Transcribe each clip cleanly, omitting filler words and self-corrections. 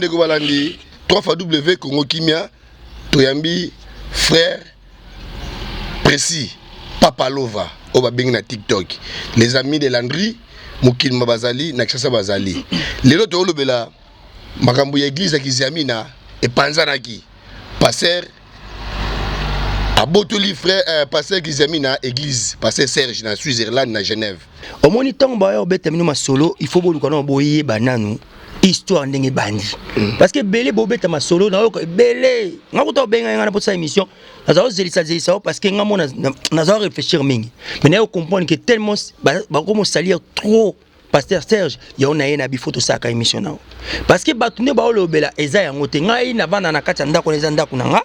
Ndeko balandi 3 fois W Congo Kimia, toyambi frère Précis Papa Lova oyo babengi na TikTok. Les amis de Landry mokili ma bazali na Kinshasa bazali. Lelo toolobela makambo ya église ya Kiziamina epanzanaki. Pasteur abotoli frère pasteur Kiziamina église, pasteur Serge na Switzerland na Genève. Omoni, ntango baya obeta bino masolo, il faut boluka nano boyeba nanu histoire ndenge ebandi, parce que ebele bobeta masolo, nayoka ebele. Nga kuta obenga nga na posala émission, naza kozelisa zelisa o, parce que nga mo naza réfléchir mingi, mais nayo comprendre que tellement bakomosalir trop pasteur Serge, yango na ye na bifo tosalaka émission nao, parce que bato nde baolobela eza yango te. Ngai navanda na kati ya ndako na eza ndako na nga,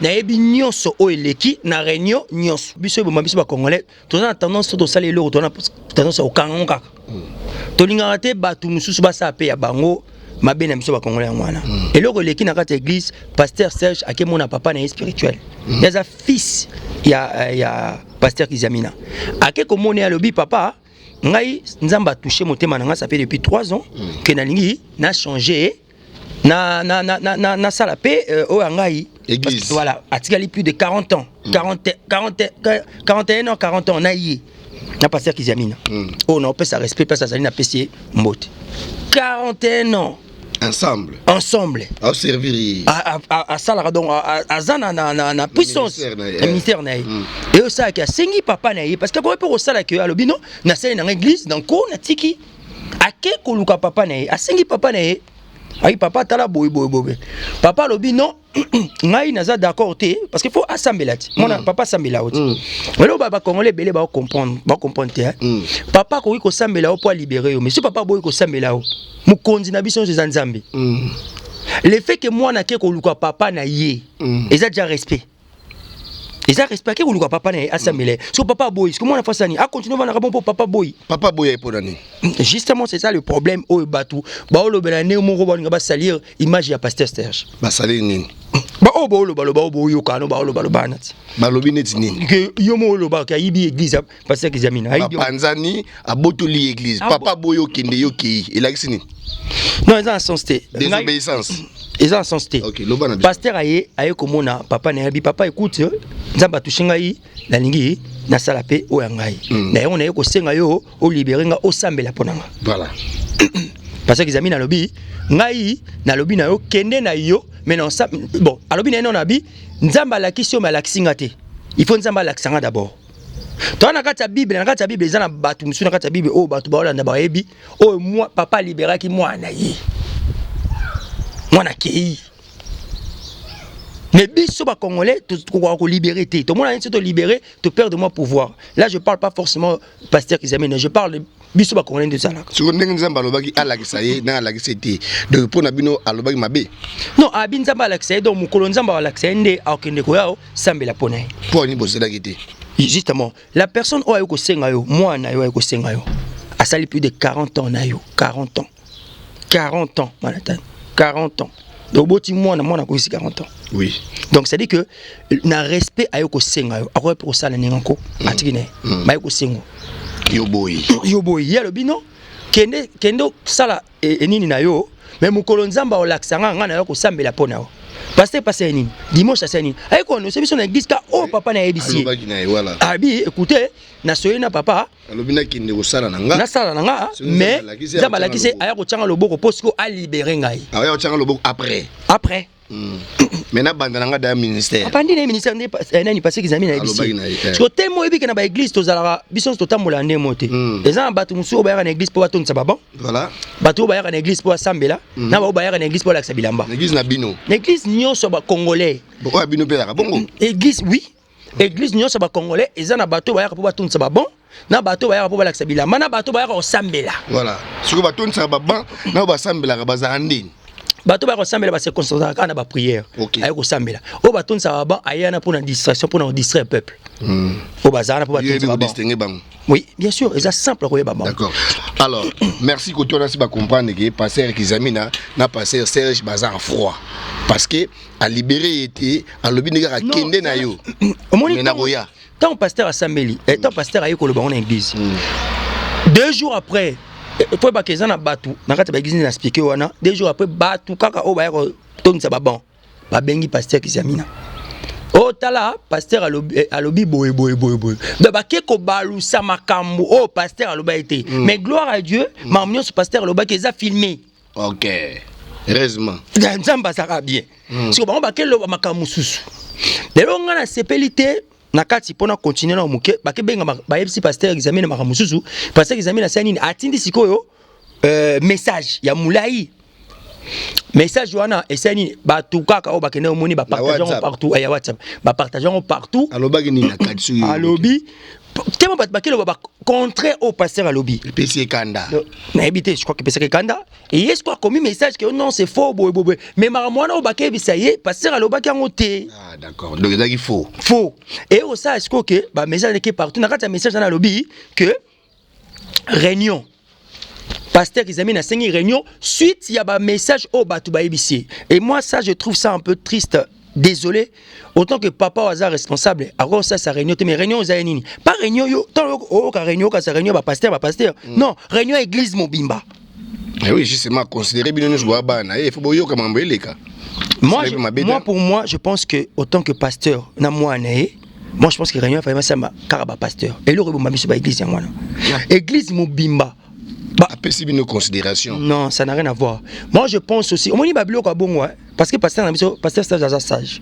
nayebi nyonso oyo eleki na réunion nyonso. Biso eboma biso bacongolais, toza na tendance to tosala eloko, toza na tendance ya kokanga ngo kaka. Tolingaka te bato mosusu basala mpe ya bango mabe na biso bacongolais. Yango wana eloko eleki na kati ya église, pasteur Serge akemona papa na ye spirituel, ye aza fils ya pasteur Kiziamina. Ake komona ye, alobi: "Papa, ngai Nzambe atouche motema na ngai, ça fait depuis 3 ans ke nalingi na changer na nasala mpe oyo ya ngai." Église. Voilà, atikali plus de 40 ans, 40, 40, 41 ans, 40 ans na ye na pasteur Kiziamina oyo naopesa respect place azali, napesi ye mbote. 41 ans. Ensemble. Ensemble. Aoservir ye. Asalaka donc aza na puissance. Ministère na ye. Na ministère na ye. E osalaki, asengi papa na ye, parce que akoki mpe kosalaki oyo alobi: "Non, nasali nanga église nanko, natiki." Ake koluka papa na ye, asengi papa na ye ayi: "Papa, tala boye boye boye." Papa alobi: "Non, ngai naza d'accord te, parce que faut asambela ti mwana papa asambela yo ti." Lelo bacongolais ebele baocomprendre, bacomprendre te, hein. Papa akoki kosambela yo mpo alibere yo, mais so papa aboyi kosambela yo, mokonzi na biso nyonso eza Nzambe. Le fait que mwana ake koluka papa na ye, eza déjà respect, eza respect. Ake koluka papa na ye asambela ye, so papa aboyi, soki mwana fasani acontinue vandaka bon mpo papa aboyi. Papa boya mpo na nini? Justement, c'est ça le problème oyo bato baolobela ndenge moko balinga basalir image ya pasteur Serge. Basali nini? Baoyo baolobaloba, oyo boyoka no baolobaloba wana ti. Balobi neti nini? Ke yo mo olobaka ayibi église ya pasteur Kiziamina, ayibi. Bapanzani, abotoli église. Ah. Papa boya okende, yo okei, elakisi nini? Non, eza na sens te. Désobéissance. Eza na sens te. Ok, loba na biso. Pasteur aye komona papa na ye, abi: "Papa, écoute, Nzambe atouche ngai, nalingi nasala mpe oyo ya ngai. Na yango naye kosenga yo olibere nga, osambela mpo na nga." Parce que Kiziamina alobi: "Ngai nalobi na yo, kende na yo." Mais na bon, alobi na ye: "Non, nabi Nzambe alakisi yo, mais alakisi nga te. Il faut Nzambe alakisa nga d'abord." Toza na kati ya Bible, na kati ya Bible eza na bato mosusu na kati ya Bible oyo bato baolanda bayebi oyo mwa papa aliberaki mwana ye, mwana akei. Mais biso bacongolais tokoka kolibérer te. Tomona neti so tolibérer, toperdre mwa pouvoir. Là, je parle pas forcément pasteur Kiziamina, je parle biso bacongolais nde tozalaka. Siko ndenge Nzambe alobaki alakisa ye na alakisa ye te, donc mpo na bino alobaki mabe? Non, abi Nzambe alakisa ye, donc mokolo Nzambe alakisa ye nde akokende koya osambela mpo na ye. Mpo ani bozelaki te? Justement, la personne oyo ayi kosenga yo, mwana yo ayi kosenga yo, asali plus de 40 ans na yo, 40 ans, 40 ans, manatani, 40 ans. Donc oboti mwana, mwana akoyisi 40 ans. Donc c'est à dire que na respect ayi kosenga yo, akoki mpe kosala ndenge nko atiki na ye, bayi kosenga. Yo boyi. Yo boyi. Ye alobi: "Non, kende, kende osala enini na yo, mais mokolo Nzambe aolakisa nga, nga na yo kosambela mpo na yo." Pasteur pasteur nini, dimanche asali nini? Ayi koannonce biso na église ka oyo papa nayebisi ye. Alobaki na ye, voilà. Abi: "Écoute, nasoyi na papa." Alobi: "Nakende kosala na nga." "Nasala na nga." Soki Nzambe Mais alakisi, Nzambe akotyanga alakisi, loboko. Aya kotyanga loboko mpo sikoyo alibere ngai. Aya kotyanga loboko après. Après. Mais nabanda na nga daya ministère. Abandi na ye ministère nde nani, pasteur Kiziamina nayebisi. Alobaki na ye, eh. Siko te, mo oyebi ke na baéglise tozalaka biso nyonso totambola nde mo te. Eza na bato mosusu oyo bayaka na église mpo batondisa baban, bato oyo bayaka na église mpo basambela, na baoyo bayaka na église mpo balakisa bilamba. Na église na bino? Na église nyonso ya bacongolais. Bon, oyo ya bino mpe ezalaka bongo? Église, oui, église nyonso ya bacongolais eza na bato oyo bayaka mpo batondisa baban, na bato oyo bayaka mpo balakisa bilamba, na bato oyo bayaka kosambela. Voilà, soki batondisaka baban na oyo basambelaka bazalaka ndeni? Bato bayaka kosambela base concentraka kaka na baprière. Aye kosambela. Oyo batondisaka baban aya na mpona distraction, mpona kodistraire peuple. Oyo bazala na mpo Yo yebi batondisa baban. Kodistingue bango? Oui, bien sûr, eza simple koyeba bango. D'accord, alors merci. Côté wana si bacomprendre ke pasteur Kizamina na pasteur Serge baza en froid, parce que alibéré ye te, alobi nde kaka Non, kende na yo. Omoni, Mais nakoya. Ntango pasteur asambeli, ntango pasteur aye koloba ngo na église, 2 jours après Po ebaka eza na bato na kati ya baéglise na expliqué wana. 2 jours après, bato kaka oyo baya kotondisa baban babengi pasteur Kizamina: oyo tala, pasteur alobi, alobi boye boye boye boye. Donc bake kobalusa makambo oyo pasteur alobaki te. Mais gloire à Dieu, makambo nyonso pasteur alobaki eza filmé. Ok, heureusement. Nzambe azalaka bien. Siko bango bakeloba makambo mosusu. Lelo ngai nasepeli te na kati mpona continuer na moke. Bakebenga, bayebisi pasteur Examine makambo mosusu. Pasteur Examine asali nini? Atindi sikoyo message ya molai. Message wana esali nini? Bato kaka oyo bakende, omoni, bapartage yango partout ya WhatsApp, bapartage yango partout. Alobaki nini na kati soki? Alobi tema, bato bakeloba bacontraire oyo pasteur alobi. Epesi ekanda. Nayebi te, je crois que epesaki ekanda. Eye siko akomi message ke non, c'est faux, boye boye boye. Mais makambo wana oyo bakeyebisa ye, pasteur alobaki yango te. Ah d'accord, donc ezalaki faux. Faux. Eye kosala sikoyo ke bamessage eke partout. Na kati ya message wana, alobi ke réunion, pasteur Kizami nasengi réunion suite ya bamessage oyo bato bayebisi ye. Et moi, ça, je trouve ça un peu triste, désolé. Autant que papa oyo aza responsable, akosala réunion te. Mais réunion ozali nini? Pas réunion yo ntango oyoka réunion, okasa réunion bapasteur, bapasteur, non, réunion ya église mobimba. Eh oui, justement, considérer bino nyonso boya bana ye, faut boyoka makambo eleka. Moi, C'est mabe. Moi, pour moi, je pense que autant que pasteur na mwana ye, moi je pense que réunion efalema samba kaka bapasteur. Eloko ebomba biso baéglise yango wana, église mobimba. Apesi bino considération. Non, ça n'a rien à voir. Moi, je pense aussi, omoni, babiloko ya bongo, hein, parce que pasteur na biso, pasteur Serge, aza sage.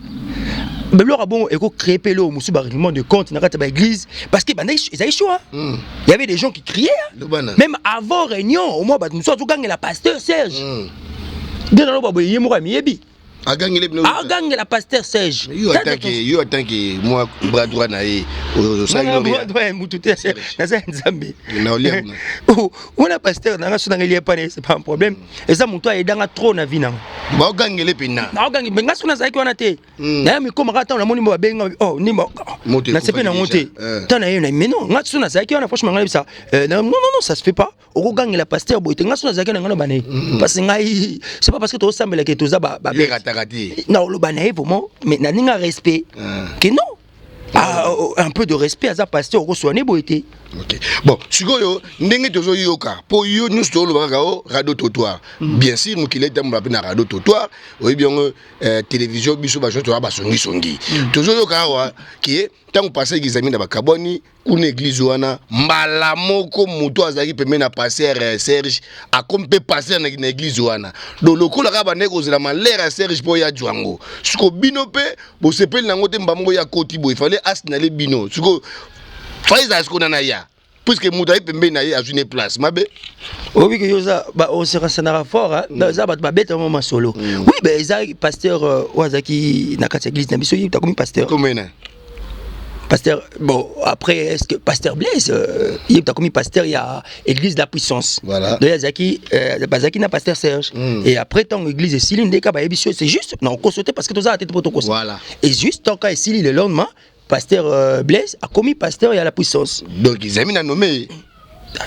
Biloko ya bongo ekocréer mpe eloko mosusu, barèglement de compte na kati ya baéglise, parce que banda ezali chaud, hein. Il y avait des gens qui criaient, hein. Lobana. Même avant réunion, au moins bato mosusu azogangela pasteur Serge. Nde naloba boye, ye moko amiyebi. Agangeli bino? Agangela pasteur Serge. Yo atanke mwa bras droit na ye, osali? Mutu te, naza ya Nzambe. Na olia kuna. Wana pasteur nanga so nanga elia pane, c'est pas un problème. Eza moto ayedanga trop na vie nanga. Baogangele mpena? Naogangi me nga soki nazalaki wana te. Naya mikomaka ntango namoni mo babenga, oh nimba. Moto. Nasepe nango te. Déjà. Ntango na ye na, mais non, nga so nazalaki wana, franchement, nga nayebisa non, non, non, ça se fait pas, okogangela pasteur boye te. Nga so nazalaki na nga na bana ye, parce que ngai, c'est pas parce que tozosambelaka toza yo ekataka te. Na oloba na ye vraiment, mais na ndenge ya respect ke non, ah, oh, un peu de respect, aza pasteur, okoswane boye te. Ok, bon, sikoyo ndenge tozoyoka, mpo yo nyonso tozoloba kaka o radio trottoir, bien sûr, mokili etambola mpe na radio trottoir, oyebi yango, télévision, biso bajo toza basongisongi. Tozoyoka awa ke ntango pasteur Gizami na bakabwani kuna, église wana, mbala moko moto azalaki pembeni na pasteur Serge akomi mpe pasteur na église wana. Donc lokola kaka bandeki kozela malere ya Serge mpo ya jwango, siko bino mpe bosepeli nango te. Mba moko ya koti boye, fale asinale bino. Siko fa ezala sikoyo nana ya, puisque moto aye pembeni na ye azwi ne place mabe. Oyebi ke yo oza oserasanaka fort, hein? Eza bato babeta mo masolo. Oui, ben eza pasteur oyo azalaki na kati ya église na biso, ye takomi pasteur. Komena? Pasteur, bon, après, est ce que pasteur Blaise, ye takomi pasteur ya église de la puissance? Voilà. Donc azalaki bazalaki na pasteur Serge. Et après, ntango église esili, ndeka bayebi so, c'est juste na okoso te, parce que tozala te mpo tokosa. Voilà. Et juste ntango esili, le lendemain, pasteur Blaise akomi pasteur ya la puissance. Donc ezali na nommé.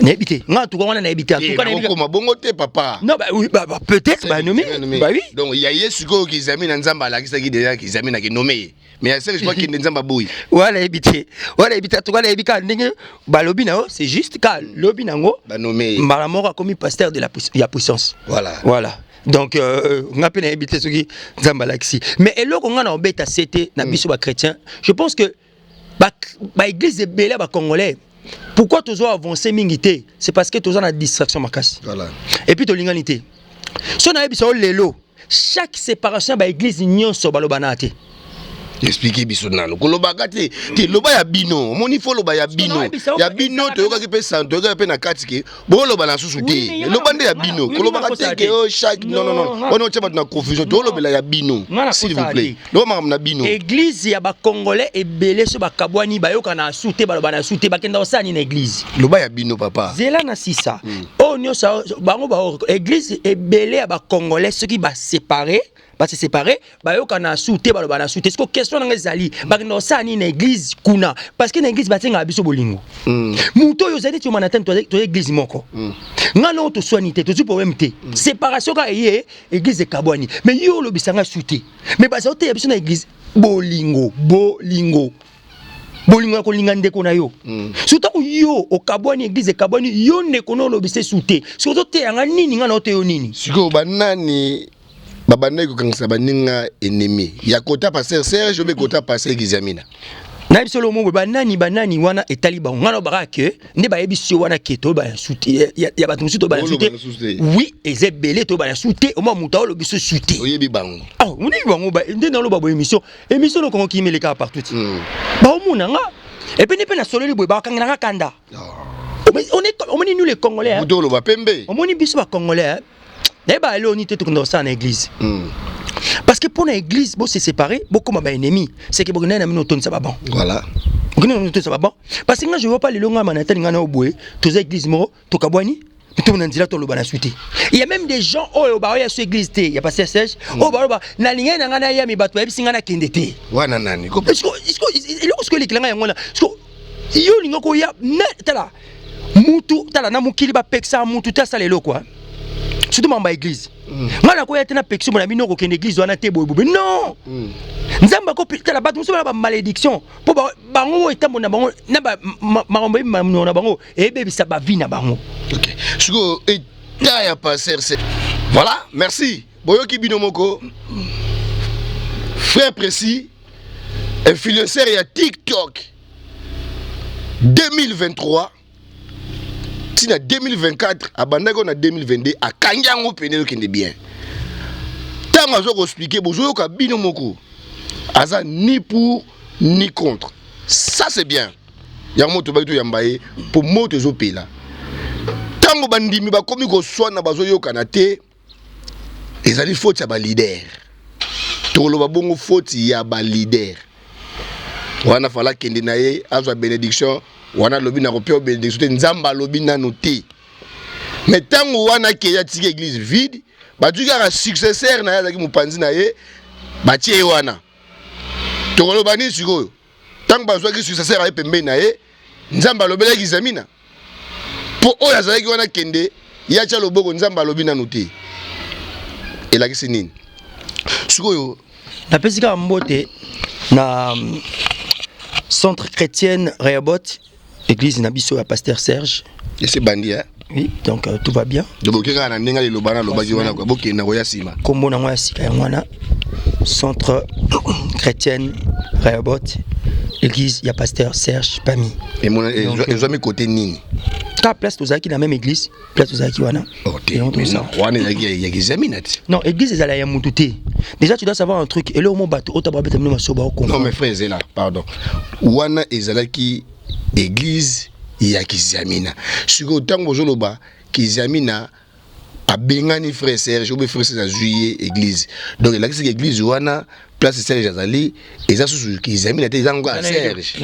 Nayebi te, nga en tout cas wana nayebi te, en tout cas nayebi. Nakokoma bongo te, papa. Non, bah oui, bah, peut-être bah nommé, bah oui. Donc ya ye sikoyo kizami na Nzambe alakisaki déjà kizami na kinommé ye, mais ya Serge bakende, Nzambe aboyi. Wana nayebi te, wana nayebi te. En tout cas nayebi kaka ndenge balobi na yo, c'est juste ka lobi nango. Banommé ye. Mbala moko akomi pasteur de la ya puissance. Voilà. Voilà, donc nga mpe nayebi te soki Nzambe alakisi. Mais eloko nga na obeta se te na biso bachrétien, je pense que baéglise ebele ya bacongolais, pourquoi tozo avancer mingi te? C'est parce que toza na distraction makasi. Voilà. Et puis tolingani te. So nayebisa yo, lelo chaque séparation ya baéglise nyonso baloba na te. Explique biso nano, kolobaka te te, loba ya bino. Omoni, fo loba ya bino. Nayebisa yo, ya bino. Toyokaki mpe san, toyokaki mpe na kati ke boloba na susu Oui, te. mais Loba nde ya bino. oui, Kolobaka nga te nakosala ke te. o chaque, non, non, non. Non, Wana otia bato na confusion. Tolobela ya bino. Nga S'il vous nakosala plaît, te. loba makambo na bino. Église ya bacongolais ebele, so bakabwani, bayoka na su te, baloba na su te, bakenda kosala nini na église? Loba ya bino, papa. Zela na sisa oyo nyonso bango ba église ebele ya bacongolais, soki basépare, base séparé, bayoka na su te, baloba na su te. Siko question nanga ezali: bakenda kosala nini na église kuna? Parce que na église batengaka biso bolingo. Moto oyo ozali neti omana tani, toza église moko, nga na oyo toswani te, tozwi problème te. Séparation kaka eye, église ekabwani, mais yo olobisanga su te. Mais baza oteya biso na église bolingo, bolingo. Bolingo ya kolinga ndeko na yo. Soki ntango yo okabwani, église ekabwani, yo ndeko na olobisa esu te, soki ozoteyanga nini, nga na oteyo nini? Sikoyo banani babandaki kokangisa baninga ennemi ya kota pasteur Serge obe kota pasteur Kiziamina? Nayebi solo mo boye, banani banani wana etali bango. Ngai na bakaka ke nde bayebi sio wana ke toyeba ya su te, ya bato mosusu toyeba na su te. Oloba na su te. Oui, eza ebele, toyeba na su te. Omwa moto aolobi so su te. Oyebi bango. Ah, oyebi bango nde naloba boye, émission no Kongo Kimia elekaka partout ti. Baomona nga et puis nde mpe nasololi boye, bakangela nga kanda. Omoni, nous les Congolais, hein. Moto oloba pembe. Omoni biso Bacongolais, hein. Nayeba eloni te, tokenda kosala na église parce que mpo na église bose séparer, bokóma baennemi, c'est que bokendai na bino otondisa baban. Okende na bino otondisa baban, parce que nga je vois pas lelo nga mana etali nga na yo boye, toza église moko, tokabwani, tomona nzela toloba na su te. Il y a même des gens oyo baoya so église te ya pasteur Serge, oyo baloba nalingai na ngai nayami, bato bayebisi ngai nakende te. Wana nani? Eloko sikoyo elekela ngai yango wana. Siko yo olinga koya tala mutu, tala na mokili bapekisaka mutu te asala eloko, hein. Surtout mambo ya église, ngai nakoya te napekisi mona bino kokende église wana te, boye boye, non. Nzambe akopitala bato mosusu bana bamalédiction mpo bango oyo etambo na bango na makambo eyebi na bango eyebebisa bavie na bango. Ok, sikoyo état ya pasteur, c'est voilà, merci. Boyoki bino moko, frère Précis, influenceur ya TikTok, 2023 ntina 2024, abandaki oyo na 2022, akangi yango pene, ezokende bien. Ntango aza koexpliquer, bozoyoka bino moko, aza ni pour ni contre. Ça c'est bien. Yango moto baki toyamba ye mpo moto ezopela. Ntango bandimi bakomi koswana, bazoyokana te, ezali faute ya baleader. Tokoloba bongo, faute ya baleader wana. Fala akende na ye azwa bénédiction wana. Alobi na kopia bénédiction te, Nzambe alobi nano te. Mais ntango wana akei, atiki église vide, bazwi kaka successeur na ye, azalaki mopanzi na ye, batie ye wana. Tokoloba nini sikoyo? Ntango bazwaki successeur aye pembeni na ye, Nzambe alobelaki Zamina mpo oyo azalaki wana kende ye atya loboko, Nzambe alobi nanu te. Elakisi nini sikoyo? Napesi kaka mbote na Centre Chrétienne Rehoboth, église na biso ya pasteur Serge. Ese bandi, eh? Oui, donc tout va bien. Donc boke kaka na ndenge liloba na alobaki wana, bokende koya nsima. Kombo nango ya sika yango wana, Centre Chrétienne Rehoboth, église ya pasteur Serge Pami. Ezwami kote nini? Ka place tozalaki na même église, place tozalaki wana. Oh, te, mais non, wana ezalaki ya Kizamina te. Non, église ezala ya mutu te. Déjà tu dois savoir un truc, eloko mo bato oyo babeta bino maso. Non mais frère, ezela, pardon, wana ezalaki église ya Kizamina. Sikoyo ntango bozoloba Kizamina abengani frère Serge obe frère Serge azwi ye église, donc elakisaki église wana, place Serge azali, eza susu Kizamina te, eza ngo ya Serge.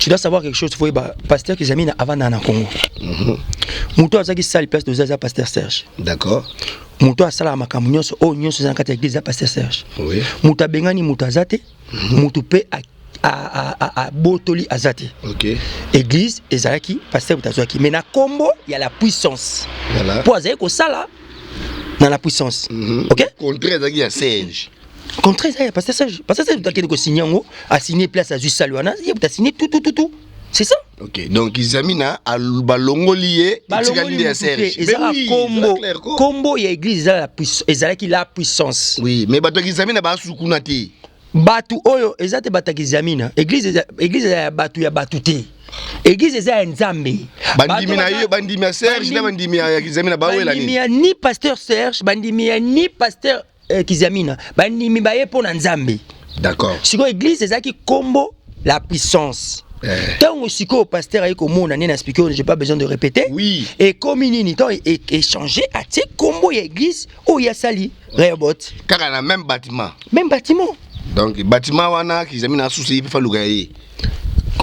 Tu dois savoir quelque chose, faut ba pasteur Kizamina avant na Congo, moto azalaki sali place toza eza pasteur Serge. Moto asalaka makambo nyonso oyo nyonso eza na kati ya église eza pasteur Serge. Moto abengani moto aza te, moto mpe abotoli aza te. Église ezalaki pasteur moto azwaki, mais na kombo ya La Puissance, mpo azalaki kosala na La Puissance. Ok. Contrat ezalaki ya Serge. Contrat eza ya pasteur Serge. Pasteur Serge moto akende kosigne yango, asigne place, azwi sali wana, ye moto asigne tout, tout, tout, tout, c'est ça. Ok, donc Kizamina balongoli ye, etikali nde ya Serge. Ezalaka kombo, kombo ya église ezalaki La Puissance. Oui, mais bato ya Kizamina basukuna te. Bato oyo eza te, bato ya Kizamina. Église, église eza ya bato, ya bato te, église eza ya Nzambe. Bandimi na yo, bandimi ya Serge na bandimi ya Kizamina bawela nini? Ya ni pasteur Serge, bandimi ya ni pasteur Kizamina, bandimi baye mpo na Nzambe. Sikoyo église ezalaki kombo La Puissance. Ntango sikoyo pasteur aye komona nde na expliqué oyo, j'ai pas besoin de répéter. Ekomi nini? Ntango échange, atie kombo ya église oyo asali, Rehoboth. Kaka na même bâtiment? Même bâtiment. Donc bâtiment wana, Kizamina asusu ye mpe faluka ye.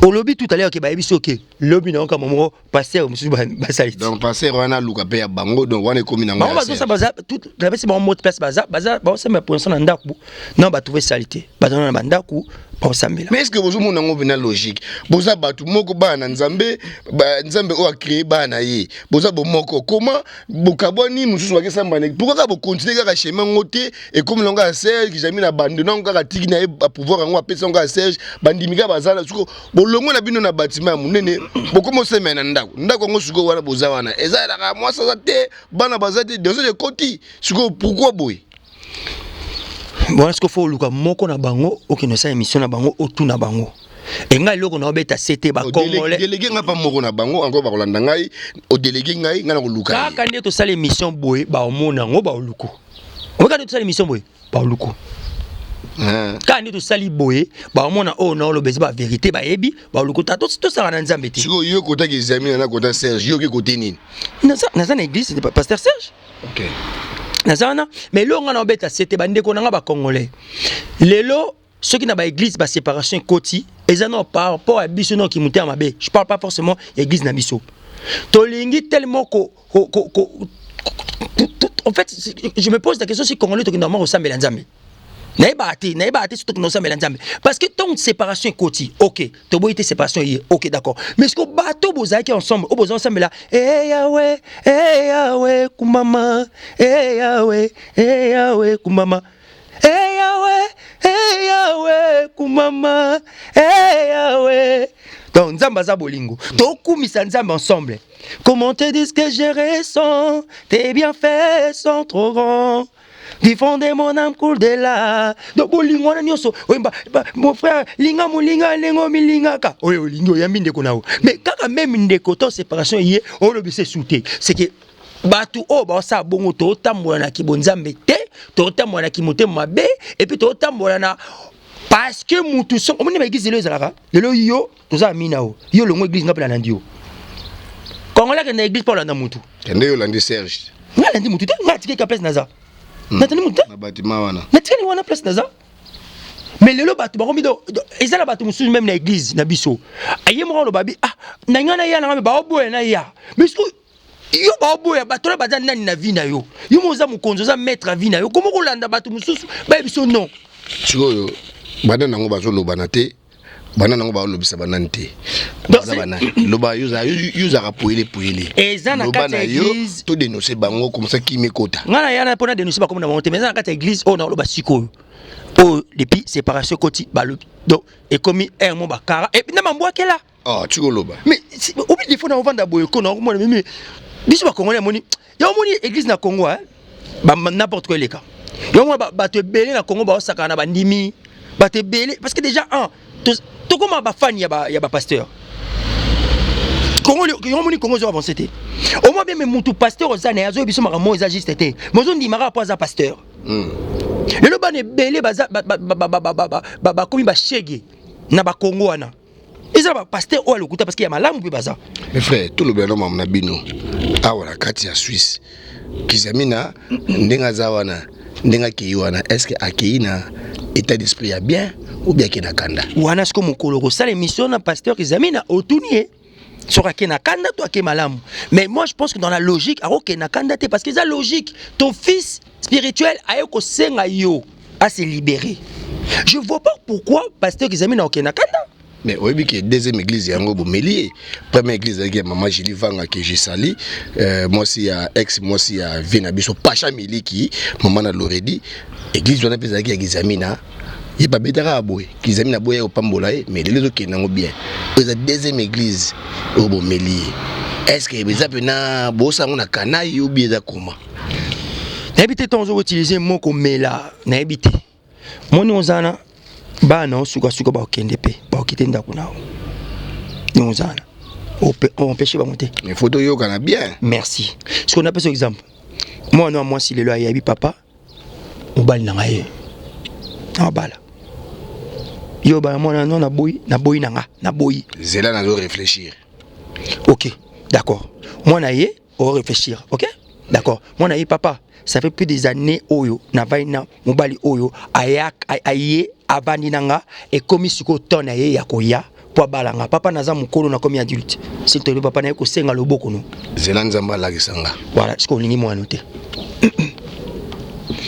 Olobi tout à l'heure ke bayebi soki lobi na yoka moko pasteur mosusu basali. Donc pasteur wana aluka mpe ya bango, donc wana ekomi nango. Bango bazosa, baza napesi bango mot place, baza baosamba position na ndako na batrouve sali te, baza na bandako. Baosambela. Mais est ce que bozomona yango mpena logique? Boza bato moko, bana na Nzambe, Nzambe oyo acréé bana na ye, boza bomoko. Comment bokabwani? Mosusu bakesamba, pourquoi kaka bocontinue kaka chemin yango te? Ekomi nango ya Serge Jami na bando nango kaka tiki na ye, pouvoir yango apesi yango ya Serge. Bandimi kaka baza siko bolongo na bino na batima ya monene, bokomi osemela na ndako. Ndako yango sikoyo wana boza wana, ezalaka mwasi aza te, bana baza te, désordre ekoti sikoyo. Pourquoi boye? Bona sikoyo, faut oluka moko na bango, okende osala émission na bango, otuna bango. Engai eloko na obeta se te, bacongolais. Délégué ngai mpa moko na bango encore, bakolanda ngai. Odélégué ngai, ngai na koluka. Kaka nde tosala émission boye, baomona yango, baoluku. Omeka nde tosala émission boye, baoluku. Kaka nde tosali boye, baomona oyo na oloba eza bavérité, bayebi, baoluku. Ta tosala na Nzambe te. Sikoyo yo kotaki examine na kota Serge, yo oki kote nini? Naza na église pasteur Serge. Naza wana. Mais eloko ngai na obeta se te, bandeko na nga bacongolais, lelo soki na baéglise baséparation ekoti, eza no par rapport ya biso noki motema mabe. Je parle pas forcément ya église na biso. Tolingi tellement ko, en fait, je me pose la question si congolais tokende vraiment kosambela Nzambe. Nayebaka te, nayebaka te soki tokende kosambela Nzambe, parce que ntango séparation ekoti, ok, toboyi te, séparation ye, ok, d'accord, mais ce que bato bozalaki ensemble, oyo boza osambela e Yawe, e Yawe kumama, e Yawe, e Yawe kumama, e Yawe, e Yawe kumama, e Yawe. Donc Nzambe aza bolingo, tokumisa Nzambe ensemble. Comment te dire ce que je ressens? Tes bienfaits sont trop grands. Du fond de mon âme coule de là. Donc bolingo wana nyonso oyemba, mon frère, linga molinga ndenge omilingaka. Oyo olingi, oyambi ndeko na yo. Mais kaka même ndeko to séparation ye olobisa esu te. C'est que bato oyo baosala bongo, totambola na kibonzambe te, totambola na kimotema mabe, et puis totambola na parce que mutu so omoni baéglise lelo ezalaka lelo. Yo toza amina o yo longo église, nga mpe nalandi yo. Congolais akende na église mpo olanda mutu. Kende, yo olandi Serge. Nga alandi mutu te, nga atikaki place naza, natandi mutu te. Na batima wana. Natikali wana place naza. Mais lelo bato bakomi do eza na bato mosusu même na église na biso, aye moko aloba bi: "Ah, na ngai na ya na ngai, baoboya na ya." Mais soki yo baoboya, bato wana baza nani na vie na yo? Yo mo oza mokonzi, oza maître ya vie na yo. Komo kolanda bato mosusu bayebi biso non? Sikoyo bana nango bazolobana te, bana nango balobisa banani te. Baza banani? Loba, yo ozalaka poyele poyele. Eza na kati ya église. Todénonce bango komsa kimi ekota. Ngai na ya mpona dénonce bakomi na bango te, mais eza na kati ya église oyo naoloba sikoyo, oyo depuis séparation ekoti, balobi donc ekomi aire mo bakara et na mambwakela. Oh, tikoloba. Mais obi des fois na ovanda boye ko na okomona mimi biso bakongolais amoni ya omoni église na Congo, hein, ba n'importe quoi eleka. Yango bato ebele na Congo baosakana na bandimi, bato ebele, parce que déjà un tokóma bafani ya bapasteur Congo. Yango omoni Congo ezo avance te. Omoi bien, mais mutu pasteur oza na ye, azoyebi biso makambo eza juste te, mais ozondimaka mpo aza pasteur. Lelo bana ebele bakomi bashege na bakongo wana, eza bapasteur oyo alokuta, parce que ya malamu mpe baza. Mais frère, tolobela no mama na bino awa na kati ya Suisse, Kizamina ndenge aza wana, ndenge akei wana, est ce que akei na état d'esprit ya bien ou bien akei na kanda? Wana siko mokolo kosala émission na pasteur Kizamina, otuni ye soki ake na kanda to ake malamu. Mais moi, je pense que dans la logique, akokende na kanda te, parce que eza logique. Ton fils spirituel aye kosenga yo à se libérer, je vois pas pourquoi pasteur Kizamina akokende na kanda. Mais oyebi ke deuxième église yango bomeli ye. Première église ezalaki ya mama Julie Vanga ke jesali, mwasi ya ex mwasi ya vie na biso Pacha Miliki, mama na Loredi. Église wana mpe ezalaki ya Kizamina. Ye babetaka ya boye, Kizamina boye opambola ye, mais lelo ezokende yango bien. Oyo eza deuxième église oyo bomeli ye. Est ce que eza mpena bosango na kanai obi eza koma? Nayebi te. Ntango ozokoutilize mo komela, nayebi te. Moni oza na bana, osukasuka bakokende mpe bakokite ndako na yo. Ndenge oza wana, oempêche bango te. Mais faut toyokana bien. Merci. Sikoyo napesa exemple: mwana wa mwasi lelo ayebi papa, mobali na ngai ye na mabala, yo bana mwana no, naboyi, naboyi na nga, naboyi. Zela, nazo réfléchir. Ok, d'accord. Mwana ye réfléchir, ok, d'accord. Mwana ye: "Papa, ça fait plus des années oyo navandi na mobali oyo, aye avandi na nga, ekomi sikoyo temps na ye ya koya mpo abala nga. Papa, naza mokolo, nakomi adulte, s'il te plaît papa, naye kosenga loboko no." Zela, Nzambe alakisa nga. Voilà. Sikoyo olingi mwana te,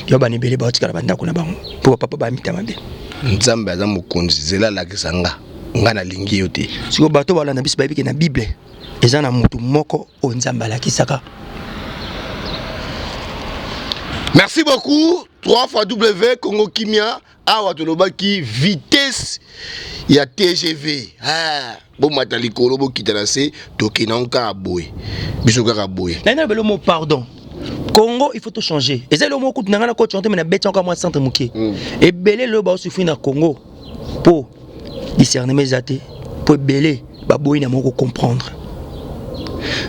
yo bana ebele baotikala bandako na bango mpo bapapa bamita mabe. Nzambe aza mokonzi, zela alakisa nga, nga nalingi yo te. Sikoyo bato balanda biso bayebi ke na Bible eza na motu moko oyo Nzambe alakisaka. Merci beaucoup. 3 fois W Congo Kimia. Awa tolobaki vitesse ya TGV. Ah, bomata likolo bokita na se, tokenda ngo kaka boye. Biso kaka boye. Na naloba mo pardon. Congo, il faut tout changer. Eza eloko moko kutu na ngai na coach te, mais na beti yango mwa centre moke. Ebele lelo baosufri na Congo po discernement eza te, po ebele baboyi na moko comprendre.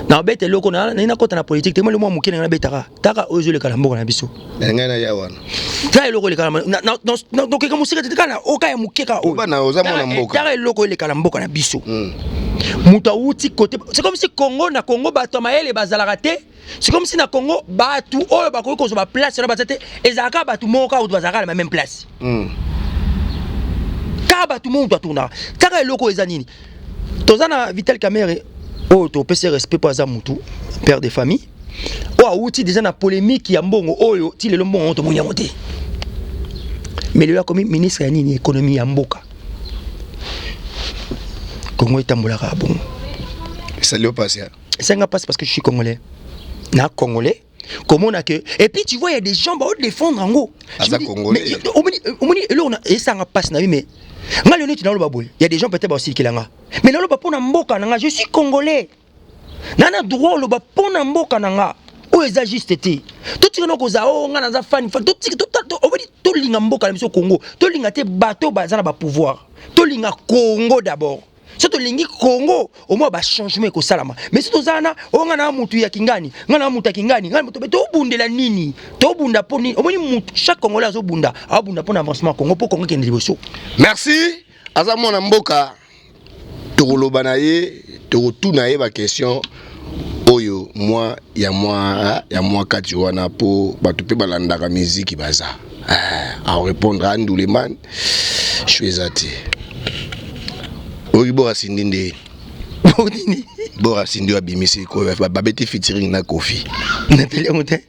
Na beta eloko na ngai nakota na politique te, mwa moke na ngai nabetaka taka oyo ezoleka na mboka na biso. Na ngai na ya wana. Taka eloko eleka na tokeka mosika te, kaka na oka ya moke kaka oyo. Bana oza mwana mboka. Taka eloko eleka na mboka na biso. Moto awuti côté, c'est comme si Congo, na Congo bato ya mayele bazalaka te. C'est comme si na Congo bato oyo bakoki kozwa ba place wana baza te, ezalaka bato moko kaka bazalaka na même place. Kaka bato moko moto atunaka. Taka eloko eza nini? Toza na Vital Kamerhe oyo topesi respect po aza mutu père de famille, oyo awuti déjà na polémique ya mbongo oyo ti lelo mbongo tomoni yango te. Mais lelo akomi ministre ya nini? Économie ya mboka. Congo etambolaka bongo. Esali yo pasi? Esalinga pasi parce que je suis congolais. Na congolais comment on a que, et puis tu vois, il y a des gens ba défendre yango. Aza congolais. Omoni, omoni eloko na esanga pasi na yo, mais nga lelo neti naloba boye, il y a des gens peut-être basilikela nga, mais naloba mpo na mboka na nga. Je suis congolais, na droit oloba mpo na mboka na nga oyo eza juste te. Totika na kozala oyo nga naza fan fan. Totika, omoni, tolinga mboka na biso Congo, tolinga te bato baza na bapouvoir, tolinga Congo d'abord. So tolingi Congo, omoi bachangement ekosalama. Mais so toza wana, oyo nga na mutu ya kingani, nga na mutu ya kingani, nga mutu, tobundela nini? Tobunda mpo nini? Omoni, mutu, chaque congolais azobunda, abunda mpo na avancement ya Congo, mpo Congo ekende liboso. Merci. Aza mwana mboka, tokoloba na ye, tokotuna ye baquestion oyo mwa ya mwa kati wana, mpo bato mpe balandaka miziki baza arépondre. Anduleman sho eza te, oyoki Bora Sindi nde? Nini? Bora Sindi oyo abimisi, babeti featuring na Kofi. Nateli yango te.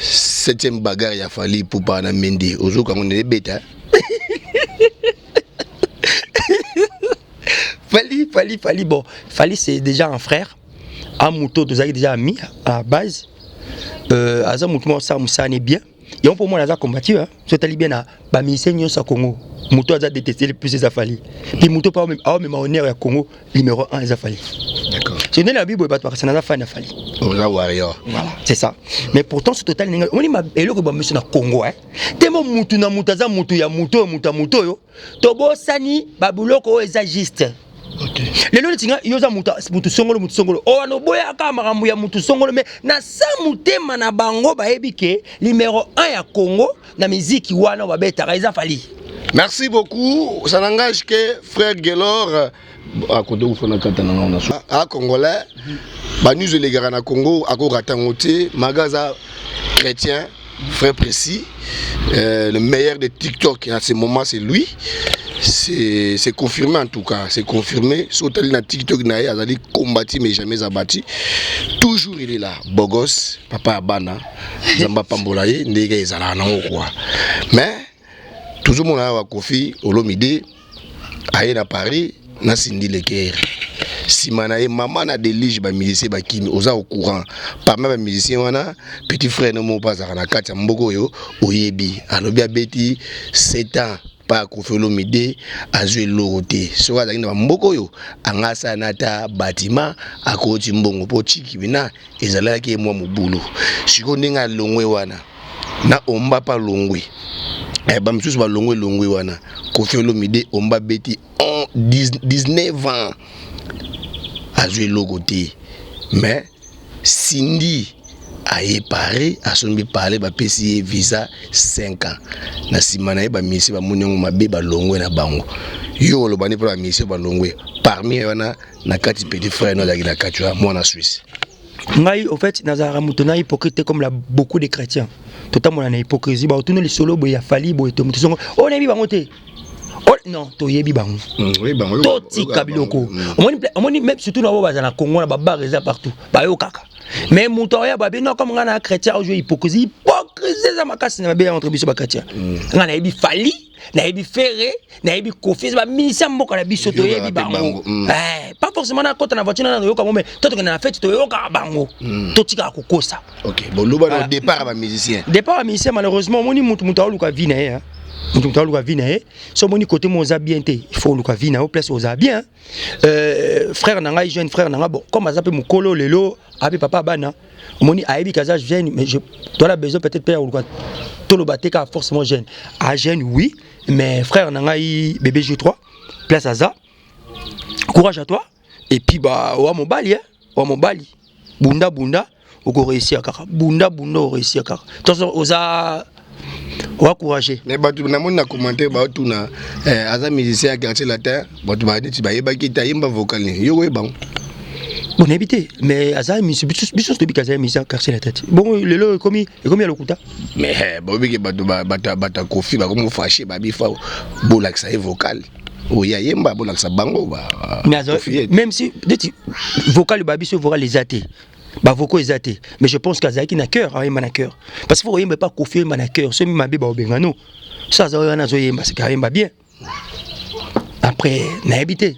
Septième bagarre ya Fally Ipupa na Mendi, ozoka yango nde ebeta. Fally, Fally, Fally, bon, Fally, c'est déjà un frère. Un moto, tozalaki déjà ami à la base. Aza moto moko asala mosala ne bien. Yango mpo mwana aza combattu, hein. So otali bien na bamusicien nyonso ya Congo, moto aza détesté le plus eza Fally. Puis moto mpe aomema honneur ya Congo numéro 1 eza Fally. So ndenge na biboye, bato bakasa naza fan ya Fally. Oza warrior. Voilà, c'est ça. Mais pourtant so totali ndenge omoni eloko bamiso na Congo, hein. Temo mutu na mutu aza mutu ya mutu oyo, mutu ya mutu oyo, tobosani babiloko oyo eza juste. Lelo neti nga, yo oza mutu songolo, mutu songolo oyo wana oboyaka makambo ya mutu songolo, mais na sa motema na bango bayebi ke numéro 1 ya Congo na miziki wana oyo babetaka eza Fally. Merci beaucoup. Ça n'engage que frère Gelor akote kofana kata na ngai na a congolais, banews elekaka na Congo, akorata yango te. Maga aza chrétien, frère Précis, le meilleur de TikTok à ce moment, c'est lui. C'est confirmé, en tout cas c'est confirmé. So otali na TikTok na ye, azali combattu mais jamais abattu, toujours il est là, beau gosse, papa ya bana, Nzambe apambola ye ndenge ezalaka nango quoi. Mais tozomona awa Kofi Olomide aye na Paris na Cindy Le Cœur, nsima na ye mama na Delige, bamusicien bakimi. Oza au courant, parmi bamusicien wana, petit frère no moko mpe azalaka na kati ya mboka oyo oyebi, alobi abeti 7 ans pa Kofi Olomide, azwi eloko te. Soki azalaki na bamboka oyo anga asala na ata batima, akoti mbongo mpo chiki bina ezalaki ye mwa mobulu. Sikoyo ndenge alongwe wana na omba mpe alongwe, bamisusu balongwe elongwe wana, Kofi Olomide, omba beti 19 ans, azwi eloko te. Mais Cindy aye Paris, asombi palais, bapesi ye visa 5 ans. Na nsima na ye bamusicien bamoni yango mabe, balongwe na bango. Yo oloba nde mpo bamusicien balongwe, parmi wana na kati petit frère no azalaki na kati ya mwana Suisse? Ngai, au fait, nazalaka moto na hypocrite te, comme la beaucoup de chrétiens totambola na hypocrisie. Baotuna lisolo boye ya Fally boye to moto songo oyo nayebi bango te. Non, toyebi bango. Totika biloko. Omoni, omoni, même surtout na oyo baza na Congo, na babar eza partout, bayokaka. Mais moto oya babi non, comme nga na chrétien, ojo hypocrisie, hypocrisie eza makasi na mabe entre biso bachrétien. Nga nayebi Fally, nayebi Ferre, nayebi Koffi, bamusicien mboka na biso, toyebi bango. Pas forcément nakota na voiture na nayoka ngo, mais to tokende na fête, toyokaka bango. Totikaka kokosa. Ok, bon, loba na départ ya bamusicien. Départ ya musicien, malheureusement, omoni mutu aoluka vie na ye, mutu aoluka vie na ye. So omoni côté mo oza bien te, il faut oluka vie na yo place oza bien. Frère na ngai, jeune frère na ngai, bon, comme aza mpe mokolo lelo, ape papa bana, omoni ayebi kaza jeune, mais je toala besoin peut-être mpe ya koluka toloba te kaka forcément jeune a jeune, oui, mais frère na ngai bébé G3, place aza, courage à toi. Et puis ba owa mobali, eh? Owa mobali, bunda bunda, okoréussir kaka, bunda bunda, oréussir kaka. Toso oza oacourage. Mais bato namoni na commentaire baotuna aza musicien ya Quartier Latin. Bato baneti bayebaki te ayemba vocal nini, yo koyeba ngo? Bon, nayebi te, mais aza musicien, biso toyebi aza musicien Quartier Latin te. Bongo lelo ekomi ya lokuta. Mais boyebi ke bato bato ya Koffi bakomi fâché, babi fa bolakisa ye vocal oyo ayemba, bolakisa bango. Même si neti vocal babi so vocal eza te, bavocaux eza te, mais je pense qu'azalaki na chœur, ayemba na chœur, parce que faut oyemba pa Koffi, oyemba na chœur. Soki mabe baobenga no so aza wana azoyemba, seka ayemba bien. Après nayebi te,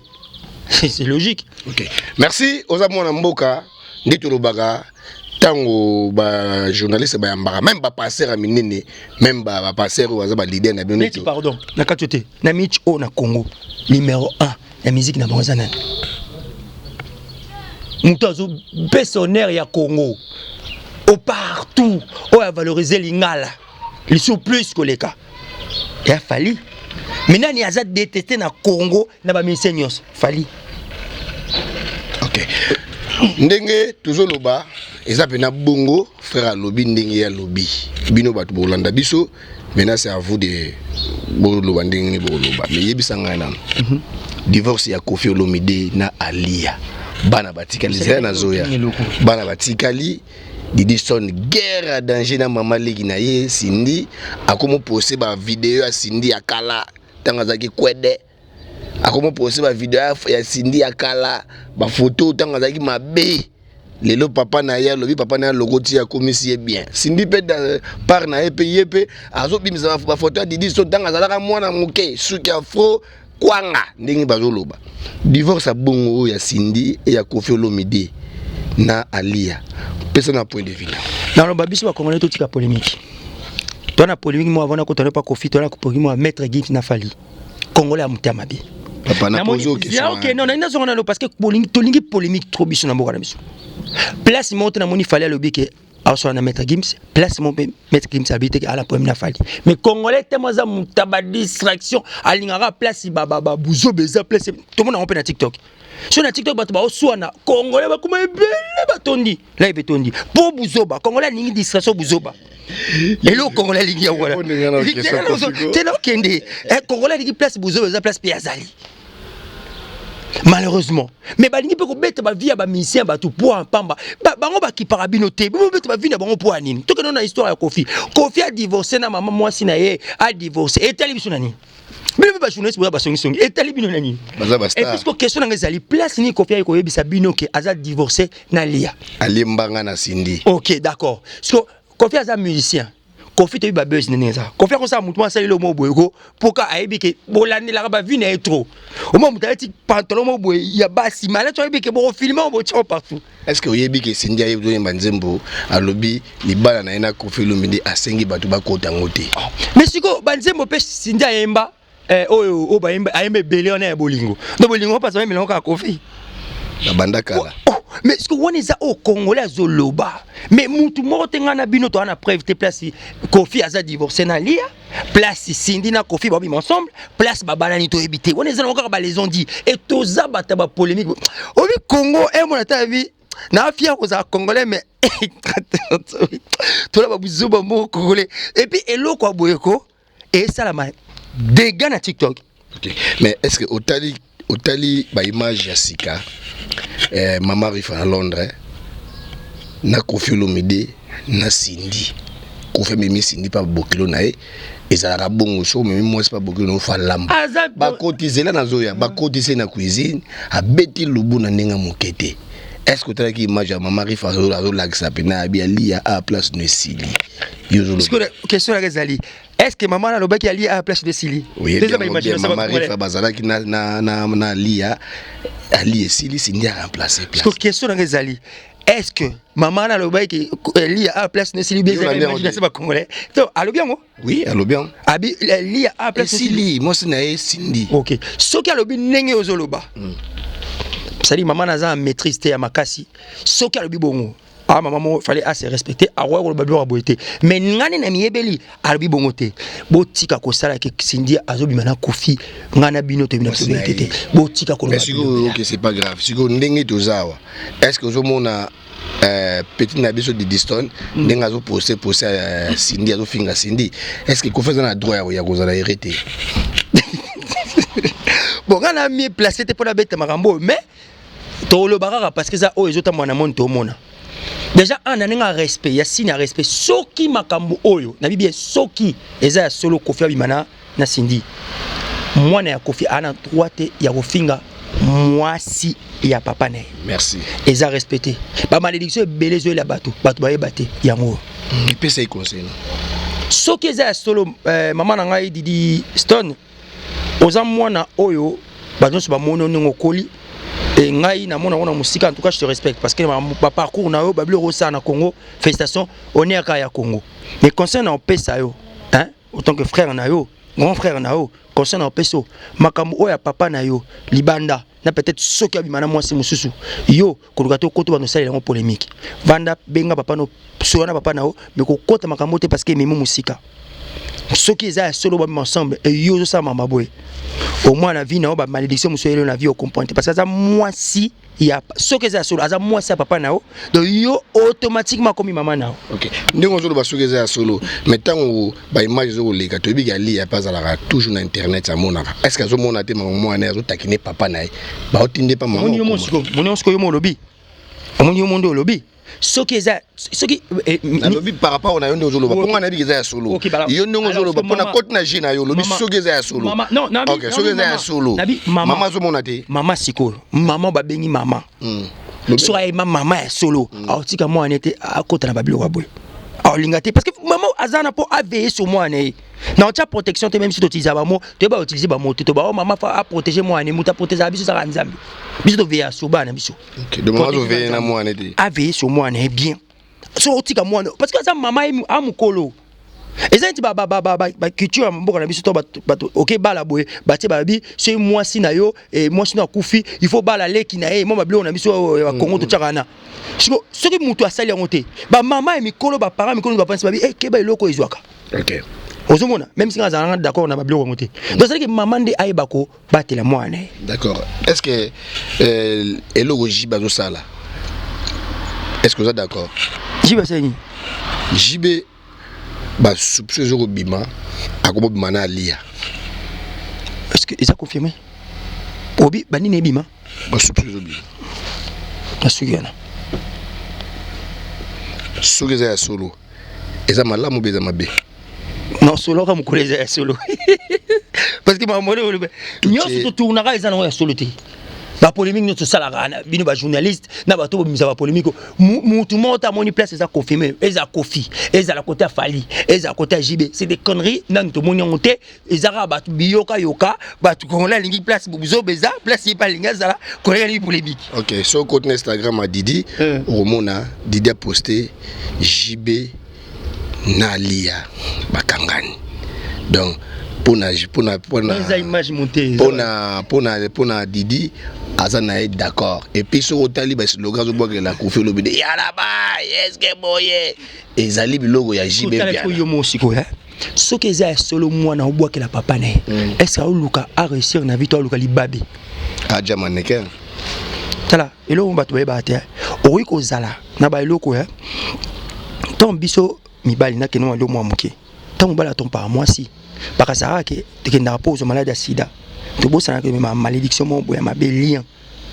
c'est logique. Ok, merci. Oza mwana mboka nde tolobaka ntango bajournaliste bayambaka même bapasteur ya minene, même bapasteur oyo baza baleader na bino. Neti, pardon, na kati te, na michi oyo na Congo, numéro 1 ya musique na bango eza nani? Moto azopesa honneur ya Congo o partout, oyo avalorize lingala lisusu plus koleka ya Fally. Mais nani aza détesté na Congo na bamusicien nyonso? Fally. Ok, ndenge tozoloba eza mpena bongo. Frère alobi ndenge ye alobi, bino bato bolanda biso, maintenant c'est à vous de boloba ndenge nini boloba. Mais yebisa ngai nano, divorce ya Koffi Olomide na Alia, bana batikali, zela nazoya, bana batikali. Didi Stone, guerre ya danger na mama leki na ye Cindy. Akomoposte bavideo ya Cindy ya kala ntango azalaki kwede, akomoposte bavideo ya Cindy ya kala, bafoto ntango azalaki mabe. Lelo papa na ye alobi, papa na ye alokoti, akomisi ye bien. Cindy mpe part na ye mpe, ye mpe azobimisa bafoto ya Didi Stone ntango azalaka mwana moke, suki afro, kwanga. Ndenge bazoloba divorce ya bongo oyo ya Cindy e ya Koffi Olomide na Alia, pesa na point de vue. Naloba biso bacongolais totika polémique. Toa na polémique mo avant nakota pa Koffi, toa na polémique mo ya Maître Gims na Fally. Congolais ya motema mabe. Papa, na pose question. Ok, non, nazonga nalo parce que tolingi polémique trop biso na mboka na biso. Place moko te namoni Fally alobi ke aosala na Maître Gims, place moko mpe Maître Gims alobi te ke ala problème na Fally. Mais congolais te mo aza moto ya badistraction, alingaka place babuzoba eza place. Tomona yango mpe na TikTok. So na TikTok bato baoswana, congolais bakoma ebele, batondi live etondi mpo buzoba. Congolais alingi distraction, buzoba. Eloko congolais alingi yango wana te. Nakokende, congolais alingi place buzoba eza, place mpe azali malheureusement. Mais balingi mpe kobeta bavie ya bamusicien, bato po pamba bango bakipaka bino te, bobeta bavie na bango mpo ya nini? Tokende na histoire ya Koffi. Koffi adivorce na mama mwasi na ye, adivorce, etali biso na nini? Bino mpe bajournaliste boza basongisongi, etali bino na nini? Et puisque question nanga ezali place nini Koffi aye koyebisa bino ke aza divorcé na Lia? Aliembanga na Cindy. Ok, d'accord. So Koffi aza musicien, Koffi toyebi babuzz ndenge eza. Koffi akosala motu moko asali eloko moko boye ko mpoka ayebi ke bolandelaka bavie na ye trop. Omoi moto alati pantalon moko boye ya basi, mais alati, oyebi ke bokofilme o botia partout. Est ce que oyebi ke Cindy ayebi toyemba nzembo, alobi libala na ye na Koffi Olomide, asengi bato bakota yango te? Mais sikoyo banzembo mpe Cindy ayemba, oyo oyo bayemba, ayemba ebele wana ya bolingo. Donc bolingo mpasi bayembelango kaka Koffi? Babanda kala. Oh, mais ce que wana eza oyo congolais azoloba, mais mutu moko te, ngai na bino toza na preuve te place Koffi aza divorcé na Lia, place Cindy na Koffi babima ensemble, place babalani, toyebi te. Wana eza nango kaka bales on-dit. E toza bato ya bapolémique. Obi Congo emona ta bi na fier kozala congolais, mais tola babuzoba moko congolais. Et puis eloko ya boye ko esalama dégâts na TikTok. Okay. Mais est ce que otali baimage ya sika, mama Rifa na Londres na Koffi Olomide na Cindy? Koffi amemi Cindy mpa bokilo na ye. Ezalaka bongo, soki omemi mwasi mpa bokilo na ofa lamba. Bakoti zela, nazoya, bakotisi na cuisine, abeti lubu na ndenge moke te. Est ce que otalaki image ya mama Rifa azolakisa mpena abi alia a place no esili? Question naka ezali: est ce que mama alobaki alia a place no esili? Mama Rifa bazalaki na alia, ali esili, Cindy a remplace. Place. Question nanga ezali: est ce que mama wana alobaki lia a place no esili? Bien, imagination bacongolais to alobi yango. Oui, alobi yango. Abi lia a place esili, mwasi na ye Cindy. Ok, soki alobi ndenge ozoloba, c'est-à-dire mama naza na maîtrise te ya makasi. Soki alobi bongo, ah, mama moko fallait ase respecter, akoya koloba biloko ya boye te. Mais ngani na miyebeli alobi bongo te. Botika kosala ke Cindy azobima na Kofi. Ngai na bino toyebi na biso te te, botika koloba. Sikoyo, ok, c'est pas grave. Sikoyo ndenge toza awa, est ce que ozomona petit na biso Didistone ndenge azoposte poste Cindy, azofinga Cindy? Est ce que Kofi aza na droit ya kozala hérité? Bon, ngai na mieux placé te mpo nabeta makambo oyo, mais toloba kaka parce que eza oyo ezotambola na moni. Tomona déjà un na ndenge ya respect, ya signe ya respect. Soki makambo oyo nabi bien, soki eza ya solo, Kofi abima na Cindy, mwana ya Kofi aa na droit te ya kofinga mwasi ya papa na ye. Merci. Eza respecté. Bamalédiction ebele ezoyela bato, bato bayeba te yango. Epesa ye conseil. Soki eza ya solo, mama na ngai Didi Stone, oza mwana oyo bato nyonso bamoni ndenge okoli. E ngai namona yango na mosika. En tout cas, je te respecte parce que baparcours na yo, babiloko osala na Congo, félicitation, honneur kaka ya Congo. Mais conseil na opesa yo, hein, autant que frère na yo, grand frère na yo, conseil na opesa yo: makambo oyo ya papa na yo libanda na peut-être soki abima na mwasi mosusu, yo koluka te okota bando osalela yango polémique. Vanda, benga papa no, sola na papa na yo, mais kokota makambo te parce que ememi mosika. Soki eza ya solo, babima ensemble, e yo ozosala mama boye, au moins na vie na yo, bamalédiction mosusu eyelo na vie, ocomprendre te parce que aza mwasi ya, soki eza ya solo, aza mwasi ya papa na yo, donc yo automatiquement akomi mama na yo. Ok, ndenge ozoloba, soki eza ya solo, mais ntango baimage ezokoleka, toyebi ke alia mpe azalaka toujours na internet, amonaka. Est ce que azomona te mama mwana azotakine papa na ye, baotinde pa mama? Omoni yo mo sikoyo, yo mo olobi, omoni yo mo nde olobi soki eza soki Nalobi par rapport na yo nde ozoloba, mpo nga nayebi eza ya solo. Yo ndenge ozoloba, mpo na koti na jeu na yo, olobi soki eza ya solo. Ok, soki eza ya solo, mama azomona te? Mama sikoyo, mama babengi mama, soki ayeba mama ya solo, aotika mwana te akota na babiloko ya boye, aolinga te parce que mama aza na mpo aveiller sur mwana ye na otia protection te. Même si toutiliser bamo, toyeba utiliser bamo te, toba o mama fa aprotéger mwana ye. Moto aprotéger biso ezaka Nzambe. Biso toveiller sur bana biso. Azoveiller na mwana te. Aveiller sur mwana ye bien. So otika mwana parce que aza mama ye amokolo, eza neti baculture ya mboka na biso to bato oke bala boye, batie babi soki mwasi na yo, mwasi no akufi, il faut bala leki na ye. Mwa babiloko na biso ya Kongo totiaka na soki moto asali yango te, bamama ya mikolo, baparent mikolo bapansi babi keba eloko ezwaka. Ozomona, même si nga azalanga d'accord na babiloko yango te, donc ezalaki mama nde ayeba kobatela mwana ye. D'accord. Est ce que eloko JB azosala, est ce que oza d'accord? JB asali nini? JB, basoupçon ezokobima, akobobima na alia. Est ce que eza confirmé obi banini ebima? Basoupçon ezobima. Nasuki wana. Soki eza ya solo, eza malamu mpe eza mabe? Non, solo kaka mokolo eza ya solo, parce que makambo oloba nyonso totournaka eza nango ya solo te. Bapolémique nyonso tosalaka na bino bajournaliste na bato bobimisa bapolémique, mutu moko te amoni place eza confirmé. Eza Kofi, ezala côté ya Fally, ezala côté ya JB, c'est des conneries. Nanu tomoni yango te. Eza kaka bato biyokayoka. Bato congolais alingi place bozoba, eza place ye mpe alingi azala congolais, alingi polémique. Ok, so okoti na Instagram ya Didi, okomona Didi aposte JB na Alia bakangani. Donc mpona eza image montée. Mpona Didi aza na ye d'accord. Et puis soki otali baslogan azobwakela Kofi, olobi de yalaba eske boye ezali biloko ya JB. Yo mo sikoyo, soki eza ya solo, mwana obwakela papa na ye, est ce que aoluka aréussir na vie to aluka libabe? Aja mannequin. Tala eloko bato bayebaka te, okoki kozala na baeloko ya ntango biso mibali nakende mwa mwa moke. Ntango mobali atompaka mwasi, bakazalaka ke tokendaka mpo ozwa maladi ya sida. Tobosanaka emema malédiction moko boye ya mabe, lien.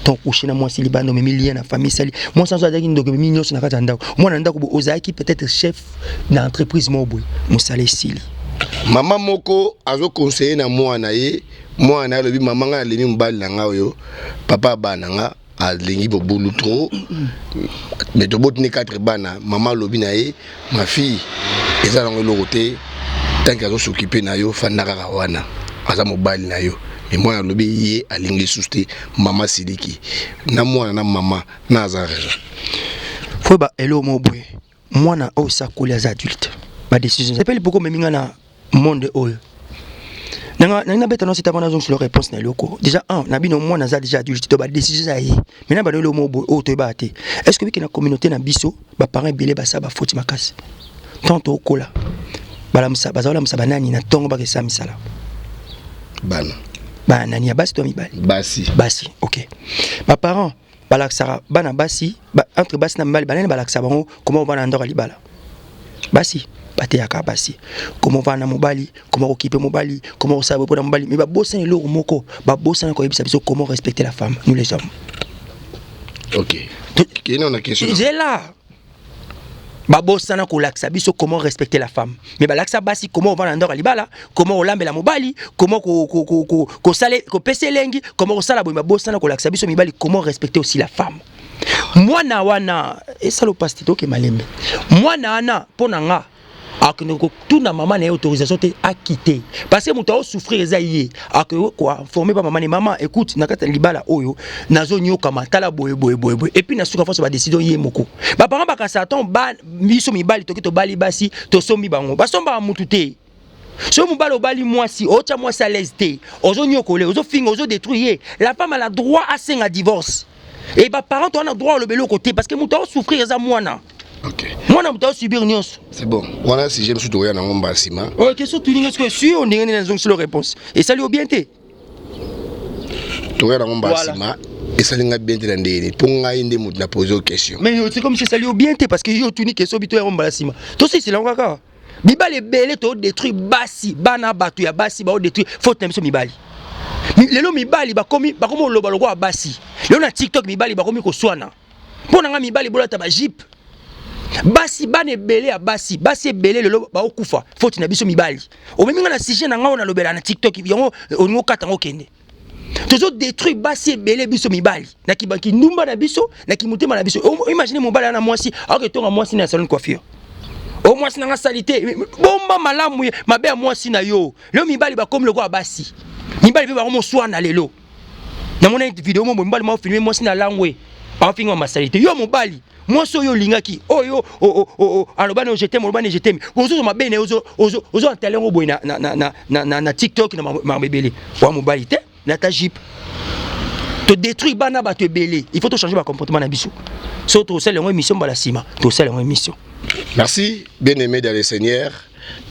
Donc coucher na mwasi libanda, omemi lien na famille. Esali mwasi nyonso azalaki ndoki, omemi nyonso na kati ya ndako. Mwana ndako boye, ozalaki peut-être chef na entreprise moko boye, mosala esili. Mama moko azoconseiller na mwana ye. Mwana alobi: "Mama, ngai alemi mobali na ngai oyo, papa ya bana nga." Alingi bobulu trop, mais toboti ne 4 bana. Mama alobi na ye: "Ma fille, eza nango eloko te, tant que azos'occuper na yo, fanda kaka wana, aza mobali na yo." Mais mwana alobi ye alingi lisusu te. Mama siliki na mwana na mama na aza raison. Faut ba eloko moko boye, mwana oyo sakoli aza adulte, badécision epeli poko omemi nga na monde oyo. Nanga nangi nabeta no sita wana, azongisela réponse na eloko. Déjà un na bino, mwana aza déjà adulte to badécision eza ye. Maintenant, bano eloko moko boye oyo toyebaka te: est ce que biki na communauté na biso, baparent ebele basala bafoti makasi? Ntango tookola, balamusa, baza kolamusa banani na ntongo bakesala misala? Bana. Bana nani, ya basi to ya mibali? Basi. Basi, ok. Baparent balakisaka bana basi entre basi na mibali, banani balakisaka bango comment ovanda na ndako ya libala? Basi bateyaka basi comment ovanda na mobali, comment kokipe mobali, comment kosala boye mpona mobali. Mais babosana eloko moko, babosana koyebisa biso comment respecter la femme, nous les hommes. Ok, kende na question. Zela, babosana kolakisa biso comment respecter la femme, mais balakisa basi comment ovanda na ndako ya libala, comment olambela mobali, comment kopesa elengi, comment kosala boye. Babosana kolakisa biso mibali comment respecter aussi la femme. Mwana wana esala opasi te, toke malembe. Mwana wana, mpo na nga, akende kotuna mama na ye autorisation te akite, parce que moto aosouffrir eza ye. Akoki koinformer pa mama ne: "Mama, écoute, na kati ya libala oyo nazonyokama, tala boye boye boye boye." Et puis na suka force badécision ye moko. Baparent bakasa atan biso mibali toki tobali basi, tosombi bango, basombaka mutu te. Soki mobali obali mwasi, otya mwasi à l'aise te, ozonyokola, ozofinga, ozodétruire ye, la femme a la droit asenga divorce. E baparent to wana droit oloba eloko te, parce que moto aosouffrir eza mwana. Mwana moto aosubir nyonso. C'est bon, wana sujet mosusu, tokoya nango mbala nsima. Oyo question tuninga sikoyo si oyo ndenge nini nazongisela réponse, esali yo bien te. Tokoya nango mbala nsima. Esali nga bien te na ndenge nini? Mpo ngai nde moto na pose yo question. Mais c'est comme si esali yo bien te, parce que yo otuni question bito yango mbala nsima, tosisela yango kaka. Mibali ebele todétruire basi, bana bato ya basi baodétruire, faute na biso mibali. Lelo mibali bakomi oloba lokola basi. Lelo na TikTok mibali bakomi koswana. Mpo na nga, mibali bolata bajupe. Basi, bana ebele ya basi, basi ebele lelo baokufa, faute na biso mibali. Omemi nga na sujet na nga oyo nalobela na TikTok, yango olingi okata yango, okende. Tozodétruire basi ebele, biso mibali, na kindumba na biso, na kimotema na biso. Imagine mobali ana mwasi, aoke tonga mwasi na salon coiffure: "O mwasi nanga sali te." Bomba malamu mabe ya mwasi na yo. Lelo mibali bakomi lokola basi, mibali mpe bakomoswana. Lelo namona video mo mobali ma ofilme mwasi na langwe, aofinga masali te. Yo mobali, mwasi oyo olingaki, oyo aloba na je t'aime, oloba na je t'aime, ozozwa mabe na ye, ozo antale yango boye na TikTok na makambo ebele. Wa mobali te nata jupe, todétruire bana bato ebele. Il faut tochanger bacomportement na biso. So tosala yango émission mbala nsima, tosala yango émission. Merci, bien aimé dans le Seigneur.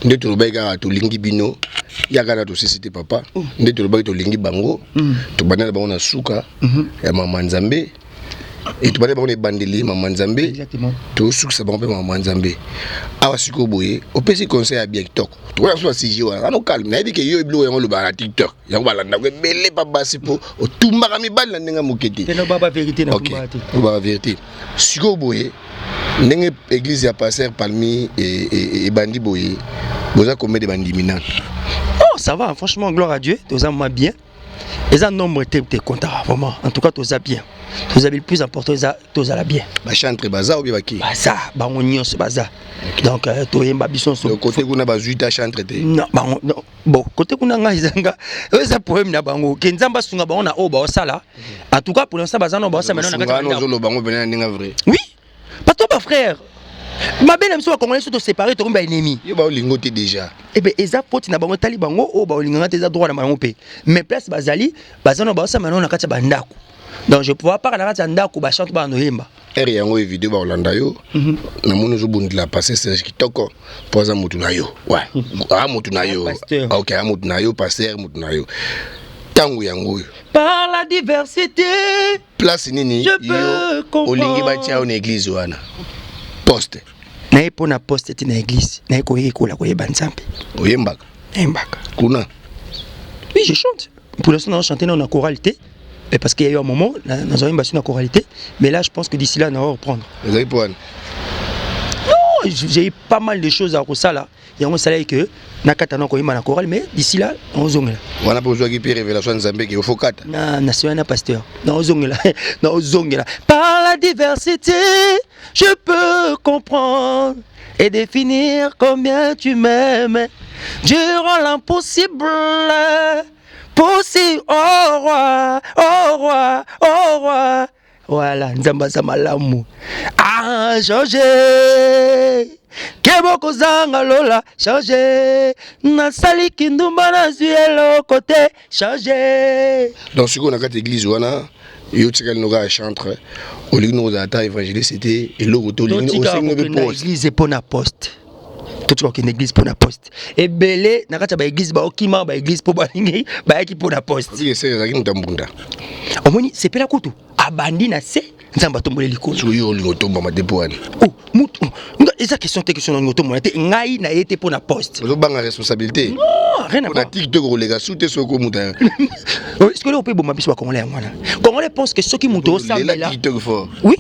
Nde tolobaki kaka, tolingi bino, yaka na tosisi te papa. Nde tolobaki, tolingi bango, tobandi na bango na suka ya mama Nzambe e, tobandi bango na ebandeli mama Nzambe, tosukisa bango mpe mama Nzambe. Awa sikoyo boye opesi conseil ya bien, kitoko. Tokoya biso basujet wana ano calme. Nayebi ke yo biloko yango olobaka na TikTok, yango balandako ebele pa basi, mpo otumbaka mibali na ndenge moke te. Baba vérité na Olobaka vérité. Sikoyo boye, ndenge église ya pasteur Palmi ebandi boye, boza combien de bandimi nano? Oh, ça va, franchement, gloire à Dieu, toza mwa bien. Eza nombre te te comptaka vraiment. En tout cas toza bien, toza bien. Le plus important eza tozala bien. Bachantre baza obi baki? Baza, bango nyonso baza. Donc toyemba biso nyonso. Côté kuna bazwi ta chantre te? Non, bango non. Bon, côté kuna ngai ezanga, oyo eza problème na bango, ke Nzambe asunga bango na oyo baosala. En tout cas, pour l'instant baza no baosala maintenant na kati. Ozoloba bango pene na ndenge vrai? Oui, bato bafrère mabe na biso bakongolais, so toséparé, tokomi baennemi. Yo baolingo te déjà. Ebe eza faute na bango, etali bango. Oyo baolinganga te, eza droit na bango mpe. Mais place bazali, baza no baosala maintenant na kati ya bandako. Donc je pouvoir pas na kati ya ndako bachante, bana noyemba. Ere yango evideo bakolanda yo. Namoni ozobundela pasteur Serge kitoko, mpo aza motu na yo, a motu na yo. Ok, a motu na yo, pasteur motu na yo. Ntango yango oyo Par la diversité. Place nini yo olingi batia yo na église wana, poste? Naye mpo na poste te na église, naye koyekola koyeba Nzambe. Oyembaka? Nayembaka. Kuna? Oui, je chante. Pour l'instant nazo chanter na chorale te, et parce qu'il y a eu un moment nazoyemba sur na chorale te, mais là je pense que d'ici là na reprendre. Ezali mpo wana? Non, J'ai eu pas mal de choses à kosala. Yango esalaki que nakata na koyemba na chorale, mais d'ici là naozongela. Wana mpe ozwaki mpe révélation ya Nzambe ke ofo kata. Na national na pasteur, naozongela, naozongela. Par la diversité, je peux comprendre et définir combien tu m'aimes. Durant l'impossible possible, oh roi, oh roi, oh roi. Voilà, Nzambe aza malamu. Ah, change kebo kozanga lola, change nasali kindumba, nazwi eloko te, change. Donc sikoyo na kati église wana, yo tikali no kaka chantre, olingi no kozala ata évangéliste te, eloko te, olingi osengi no mpe poste. Église mpo na poste, totika kokende église mpo na poste. Ebele na kati ya baéglise baokima baéglise mpo balingi bayaki mpo na poste. Ese ezalaki moto ya mbunda. Omoni, sepela kutu abandi na se, Nzambe atomboli likolo. Soki yo olingi otombama te, mpo wani? Oh, mutu eza question te, question na otomona te. Ngai na ye te mpo na poste. Ozobanga responsabilité. Non, rien à na voir. TikTok koleka su te soki omuta. Est-ce que ope eboma biso bacongolais? Yango wana congolais pense que soki moto lela osambela TikTok fort. Oui,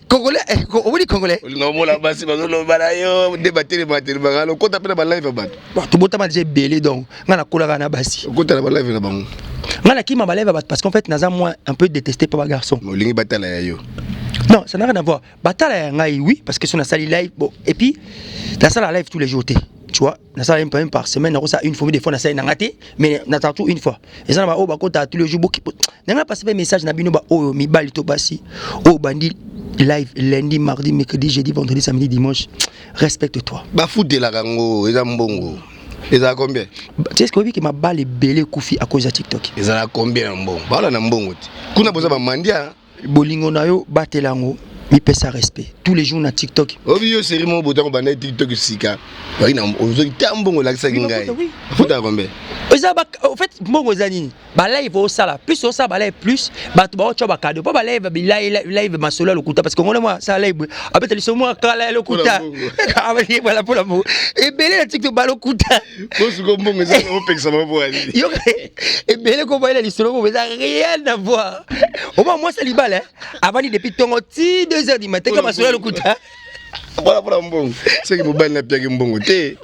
congolais, omoni congolais. Olinga omona basi bazoloba na yo nde batelemaka telemaka, lokota mpe na balive ya bato. Bon, tobotama déjà ebele, donc ngai nakolaka na basi. Okota na balive na bango. Ngai nakima balive ya bato parce qu'en fait naza moins un peu détesté par bagarçon. Mais olingi batala ya yo. Non, ça n'a rien à voir. Batala ya ngai, oui, parce que so nasali live, bon, et puis nasala live tous les jours te, tu vois, nasala même par semaine, nakosala une fois, des fois nasali nanga te, mais natala tout une fois. Eza na baoyo bakota tous les jours. Boki nanga passe mpe message na bino, baoyo mibali to basi oyo bandi live lundi, mardi, mercredi, jeudi, vendredi, samedi, dimanche, respecte toi. Bafutelaka yango, eza mbongo, ezala combien? Tu sais ce que oyebi ke mabala ebele ekufi à cause ya TikTok. Ezala combien na mbongo? Baola na mbongo te, kuna boza bamandia. Bolingo na yo, batela yango, mipesa respect tous les jours na TikTok. Obi yo série moko botango banda TikTok sika, ozoki ta mbongo olakisaki ngai. Afutaka combien? Eza en fait mbongo eza nini? Balive osala plus, osala balive plus, bato baotya bacadeau mpo balive live masolo ya lokuta, parce que ngona mwa asala live, abeta liso mwa kala ya lokuta. Voilà, mpona mbongo ebele na TikTok balokuta. Bosuko mbongo eza opekisa bango nini? Yo ebele kobayela lisolo moko eza rien à voir. Oma mwasi libala avandi depuis ntongo ti 2 heures du matin ka masolo ya lokuta. Mpona mbongo, soki mobali napiaki mbongo te.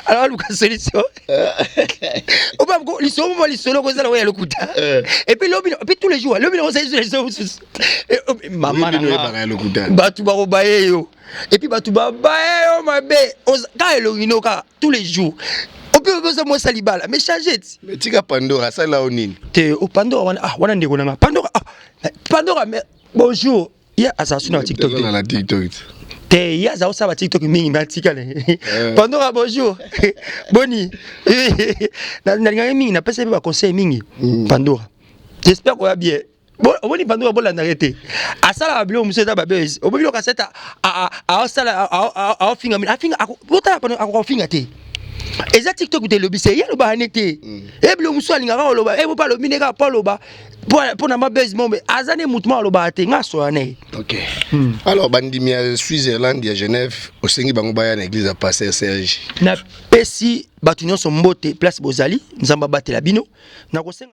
Alors aluka solution. Oba lisolo moko, lisolo kozala oyo ya lokuta, et puis lobi, et puis tous les jours, lobi nakosala lisolo mosusu. Mama na lokuta. Bato bakobaye yo, et puis bato babaye yo mabe kaka elongi no kaka tous les jours. Opi oza mwasi ya libala, mais change ti. Mais tika Pandora, asala o nini? Te, o Pandora wana, ah, wana ndeko nanga Pandora, ah Pandora, mais bonjour, ye azala su na TikTok. Te, na TikTok. Te, ye aza kosala baTikTok mingi, me atikale. Pandora, bonjour, boni? Nalingaki mingi, napesa mpe baconseil mingi. Pandora, j'espère koya bien. Omoni Pandora, bolandaka te, asalaka biloko mosusu eza babese. Obo biloko aseta aosala, aofinga, afinga, otala akofinga te. Eza TikTok te, elobi se ye alobaka ne te. E biloko mosusu alingaka oloba, e bopa alobi nde kaka po aloba mpo na mabese mombe. Aza nde motu moko alobaka te, nga asoya na ye. Ok, alors bandimi ya Switzerland, ya Genève, osengi bango baya na église ya pasteur Serge. Napesi bato nyonso mbote place bozali, Nzambe abatela bino. Nakosenga